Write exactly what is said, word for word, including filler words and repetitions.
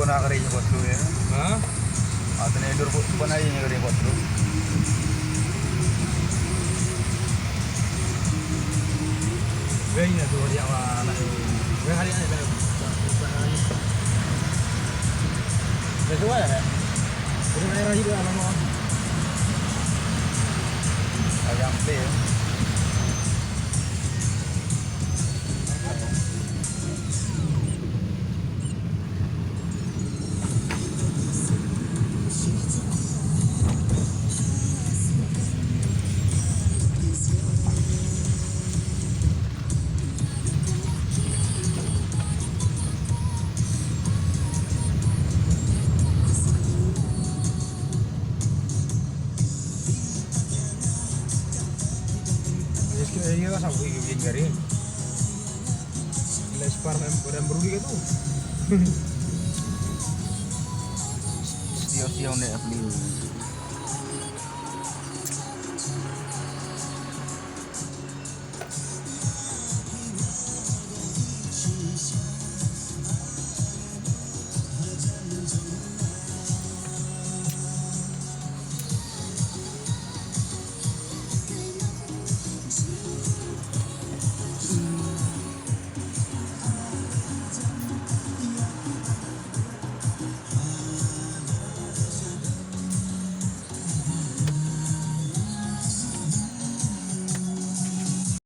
Na kare ni botlu ya. Ha? Atene dur bu bana ini kare botlu. Gai na tu dia wa na. Gai hari ni gai. Gai tu ya. Gai hari ni gai. Ayam teh. Yes, ke ini lah sampai ke bikin garing. Lespar mem kodam beru dia tu. Sio sio ne apli.